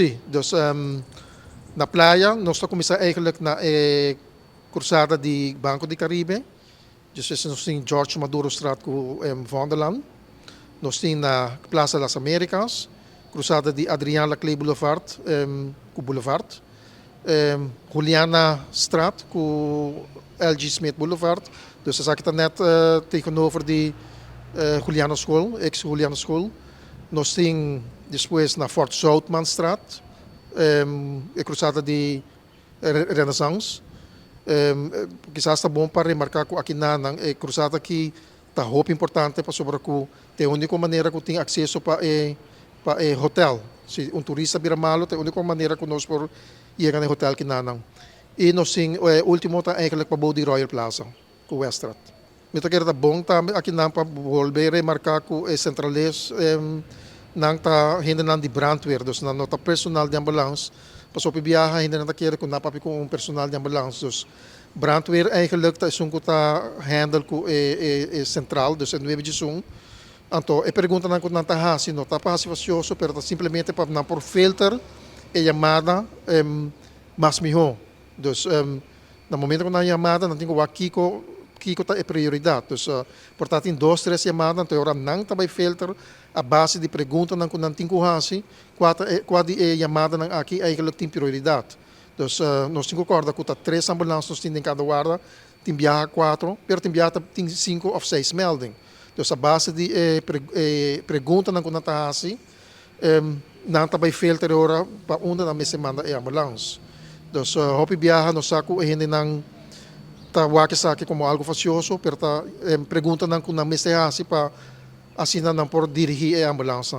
Si, dus na Playa nos ta kuminsá eigenlijk na e krusada di Banco di Caribe. Dus nos tin George Madurostraat ku Vondellaan. Nos tin na Plaza Las Americas, krusada di Adriaan Laclé Boulevard ku Boulevard. Juliana Straat ku LG Smith Boulevard. Dus esaki ta net tegenover di Juliana School, ex Juliana School. Nos tin despues na Fort Zoutmanstraat, e krusada di Renaissance. Kisas ta bon pa remarká ku aki nan e krusada aki ta hopi importante pasobra ku ta e úniko manera ku tin akseso pa e hotel. Si un turista bira malu, ta e úniko manera ku nos por yega na e hotel akinan. I nos tin e último ta eigenlijk pa di Royal Plaza, ku Weststraat. Mi ta kere ta bon tambe akinan pa bolbe remarká ku e centrales nan ta hendenan di brandweer, dus nan no ta personal di ambulans. Pasobra biaha hendenan ta kere ku nan papia ku un personal di ambulans. Dus brandweer eigenlijk ta esun ku ta handle ku e central, dus e 911. Anto, e preguntanan ku nan ta hasi, no ta pa hasi fastioso, pero ta simplemente pa nan por filter e yamada mas mihó. Dus na momento ku nan yamada, nan tin ku wak kiko ta e prioridat. Dus por ta tin dos, tres yamada, anto ora nan ta bai filter a base di preguntanan ku nan tin ku hasi, kua di e yamadanan aki eigenlijk tin prioridat. Dus nos tin ku kòrda ku ta tres ambulans nos tin den kada warda, tin biaha kuater, pero tin biaha tin sinku òf seis melding. Dus a base di preguntanan ku nan ta hasi, nan ta bai filter ora pa unda nan mester manda e ambulans. Dus hopi biaha nos sa ku hendenan ta wak esaki komo algu fastioso, pero ta preguntanan ku nan mester hasi pa asina nan por dirigí e ambulans.